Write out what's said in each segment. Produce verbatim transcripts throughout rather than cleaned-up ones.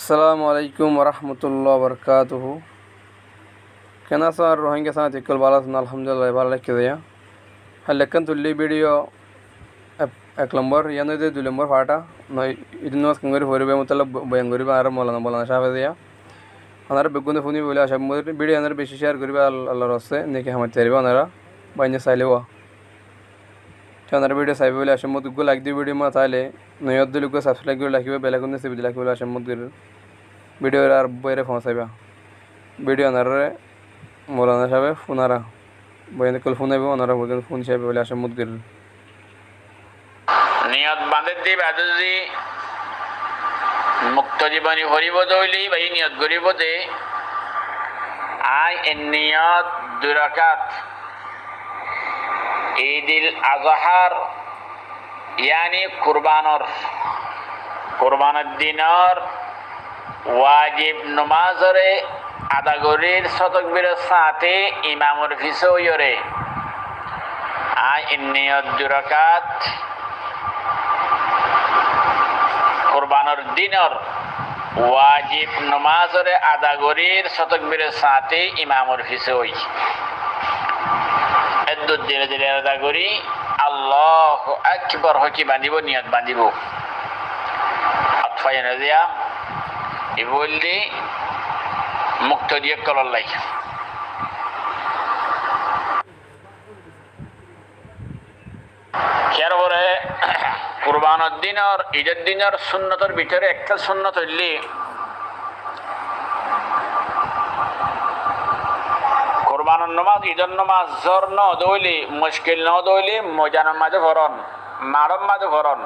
Assalamu alaikum warahmatullahi wabarakatuhu. Ken asó ar Rohingya sáñti ókkol, bála asón? Alhamdulillah, bála rakí diya. Hál ekkán tuillí video ek, ek lombor, yián óilde dui lombor part. Noi, Idor nomás keéngori foribó, e mutallak bo-, boyan goribo añárar moulana, moulana sábe diya. Onára beggúne fúniba bóli acá gorí, video onára beci share goriba, All-, Allar waste, neki hamait fariba onára, báine sailé wa. Te onára video saiba bóli acá gorí, like di video mazé táile, noya óile uggwá subscribe gori rakíba, bell icon sibi di rakíba bóli acá gorí. Video ar báire foóñsaiba. Video onára moulana sábe fúnara. Boyan ókkol fúnaibo, onára fún, fún saiba bóli acá gorí. Niyot bañdí de baade zodi muktadi boni foribó de óile, bái niyot goribo de, añí e niyot dui rakat Idil Azhar, yáni kurbanor, kurbanor dinor wajib nomazore ada gorír só tokbiror sáñte imamor fisé óiyore. Añí e niyot dui rakat kurbanor dinor wajib nomazore ada gorír só tokbiror sáñte imamor fisé ói. Eddur dire dire ada gorí, Allahu Akbar hoikki bañdíbo, niyot bañdíbo. Atfaiya noziya, ibá óilde muktadi ókkolor lai. Yar fore kurbanor dinor, Idor dinor sunnotor bútore ekkán sunnot óilde, kurbanor nomaz, Idor nomaz, zór no dóile, muckil no dóile, moidanor mazé foron, maçor mazé foron.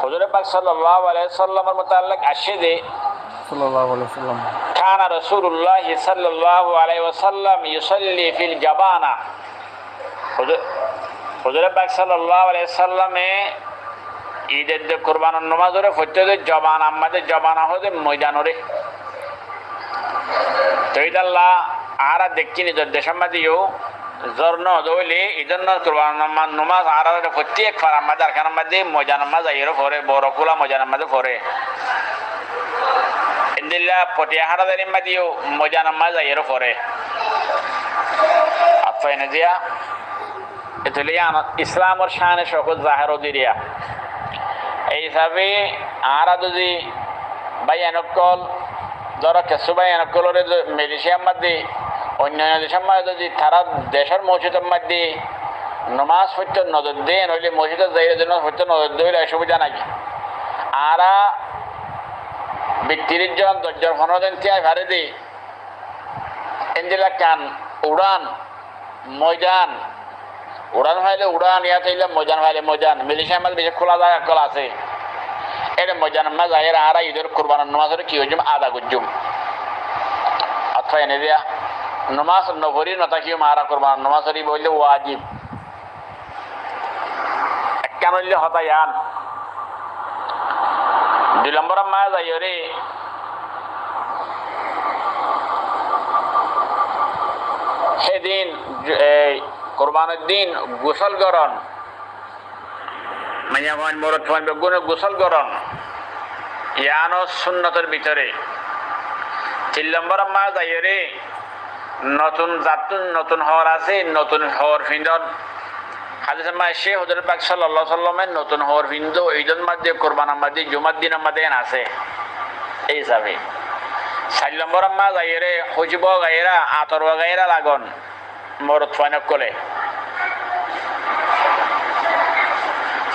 Huzure Pak sallallahu alaihi wasallamor mutallak aiccé de, sallallahu alaihi wasallam. Kana Rasulullah sallallahu alaihi wasallam yusalli fil jabana. Huzu-, Huzure Pak sallallahu alaihi wasallame Idor de kurbanor nomazore foitto de jobanar mazé, jobana hoó de moidanore. Toi ítalla añára dekkí nizor decór mazé yó zór no dóile, Idor no kurbanor nomaz, nomaz añára foitti ek farar mazé, Arkanor mazé, moidanor mazé zaiyóre fore, boro kúla moidanor mazé fore. Endilla fotiya hára zailor mazé yó moidanor mazé zaiyóre fore. Atfaiya noziya, etulé yián Islamor cáne cokút zaher ódiriya. Ei hísabe añára zodi báiyain ókkol, dóro kessú báiyain ókkolore zo-, Malaysiar mazé, oinno oinno decór mazé zodi tará decór mosjidor mazé nomaz foitto nodedde, noóile mosjidot zaiyóre nomaz foitto nodedde óile osubida nái. Añára bittiríc zon, doc zon, fondoro zon tiyai fare de, endilla ekkán uçán, moidan, uçán faile uçán, yáte illa moidan faile moidan. Malaysiar mazé beci kúla zaga ókkol asé. Ére moidanor mazé zaiyóre añára Idor kurbanor nomazore ki goijjum? Ada goijjum. Atfaiya noziya, nomaz no fori no tákiyum, añára kurbanor nomazore ibá óilde wajib. Ekkán óilde hotá yián. Dui lombor mazé zaiyóre, hé din, e, kurbanor din gusól goron. Maiyafuain, morotfuain beggúne gusól goron. Yiáno sunnotor bútore. Tin lombor mazé zaiyóre, notun zattún, notun hoor asé, notun hoor findon. Hádisor mazé aiccé, Huzure Pak sallallahu alaihi wasallame notun hoor findo, Idor mazé, kurbanor mazé, jumar dinor mazé yián asé. Ei hísabe. Sair lombor mazé zaiyóre, húcbu wagaira, ator wagaira lagon morotfuain ókkole.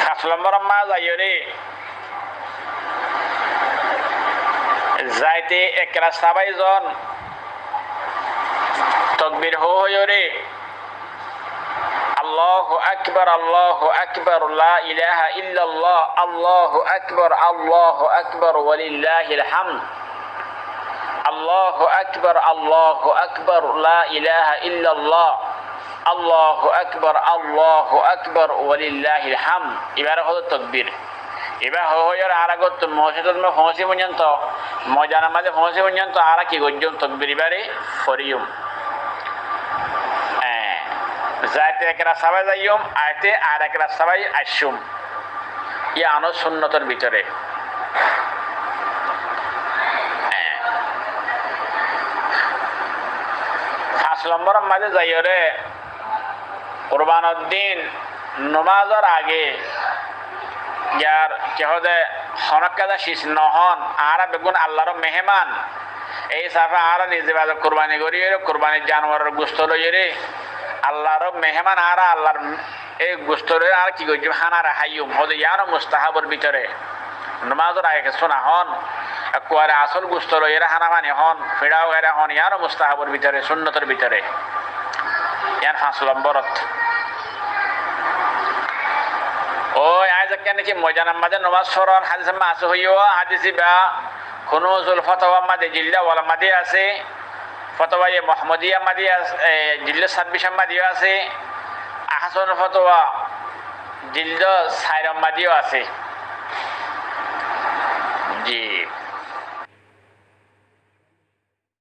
Fañs lombor mazé zaiyóre, zaite ek rasta bái zon, tokbir hoó hoiyóre, Allahu Akbar, Allahu Akbar, la ilaha illallah, Allahu Akbar, Allahu Akbar, walillahil hamd. Allahu Akbar, Allahu Akbar, la ilaha illallah, Allahu Akbar, Allahu Akbar, walillahil hamd. Ibáre hoó de tokbir. Ibá hoó hoiyóre añára góttu mosjidot foóñsi foijjonto, moidanor mazé foóñsi foijjonto añára ki goijjum? Tokbir ibáre foriyum. E, zaite ek rasta bái zaiyum, aite ar ek rasta bái aiccum. Yiáno sunnotor bútore. Lombor mazé zaiyóre kurbanor din nomazor age yar ki hoó de honó keda cis nohón, añára beggún Allar meheman. Ei hísafe añára nize baze kurbani goríyore, kurbanir januaror gusto loiyóre Allar meheman, añára Allar ei gusto loiyóre añára ki goijjum, hánare háiyum, hoó de yiáno mustahabor bútore. Nomazor age kessú nohón, ekkuare asól gusto loiyóre hána fani hón, fiçá ugaire hón, yiáno mustahabor bútore, sunnotor bútore. Yián fañs lomborot. Ói, aññí zekkán niki moidanor mazé nomaz foron, hádis mazé asé hoiyé, hádis ibá Kunuzul Fatawa mazé jilde awalor mazé asé, Fatawaye Muhammadiyar mazé asé, e, jilde sábbic or mazé asé, Ahsanul Fatawa jilde sair or mazé asé. Ji.